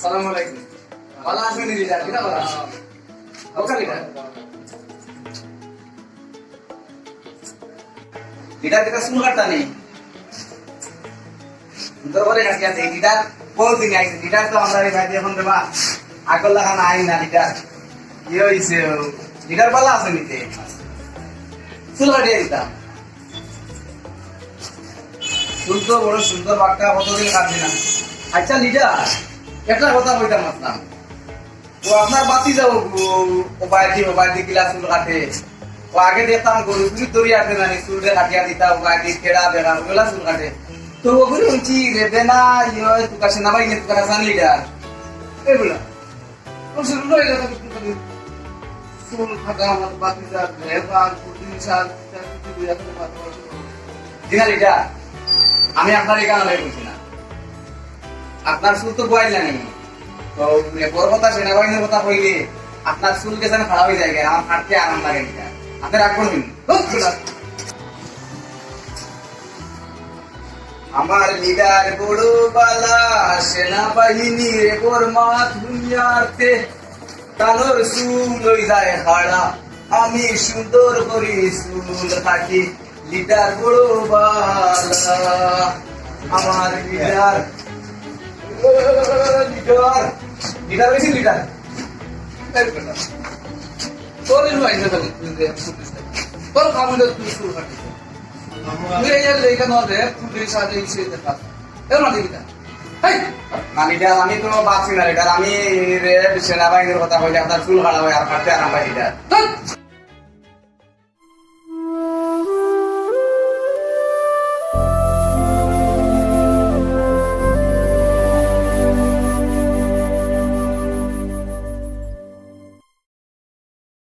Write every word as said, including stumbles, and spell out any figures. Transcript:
সালাম আলাইকুম। ভালা আছইন নি লিডার? কিতা ভালা? ওকা লিডার? লিডার, কিতা চুল কাটতা নি? সুন্দর করি কাটিয়া দেই। লিডার কোন দিন আইছে? লিডার তো আমরার বাড়িত অখন দেবা। আগর লাখান আইন না লিডার। কি অইছে? লিডার ভালা আছইন নি তে? চুল কাটিয়া দিতাম। চুল তো বড় সুন্দর বাক্কা, কতদিন কাটছি না। আচ্ছা লিডার, একটা কথা কইতাম আপনার। ও আপনার ভাতিজা ও, ও বায়দি, ও বায়দি কিলা চুল কাটে। ও আগে দেখতাম গরু চুরি ধরি আসে না নি, চুলরে কাটিয়া দিতা, ও বায়দি কেড়া বেড়া, ওগুলা চুল কাটে। তো ওগুলো হইছি রে বেনা, ইয়ে, তুকার সেনাবাহিনী, তুকার আসান লিডার। এগুলা। ও শুরু হয়ে গেল কিন্তু চুল কাটা আমার ভাতিজা, লেবার, পুলিশ আর বিচার কিছু দুই একটা মাত্র। জি না লিডার, আমি আপনার এখানে লড়াই করছি না। আপনার চুল তো বয়াইল না নি। তো, মানে, বড় কথা, সেনাবাহিনীর কথা কইলে আপনার চুল গেছে না, খারাপ হয়ে যায়, আমার কাটতে আরাম লাগে না। আপনি রাগ করবেন। আমার লিডার বড় বালা, সেনাবাহিনীর বড় মাত হুনিয়ারতে, তানোর চুল লই যায় খাড়া, আমি সুন্দর করি চুল কাটি, লিডার বড় বালা, আমার লিডার, লিডার, লিডার বেশি লিডার। তোর এই নয় না, তোর কামড়ে তুই চুল কাটিস। তুই এই যে লেখা নয় রে, পুলিশ আর এই সেই দেখা। এর মানে কিতা? হেই! না, লিডার, আমি তো বাঁচি না, লিডার। আমি রে সেনাবাহিনীর কথা কইলে আপনার চুল খারাপ হয় আর কাটতে আরাম পাই, লিডার। ধ্যাৎ!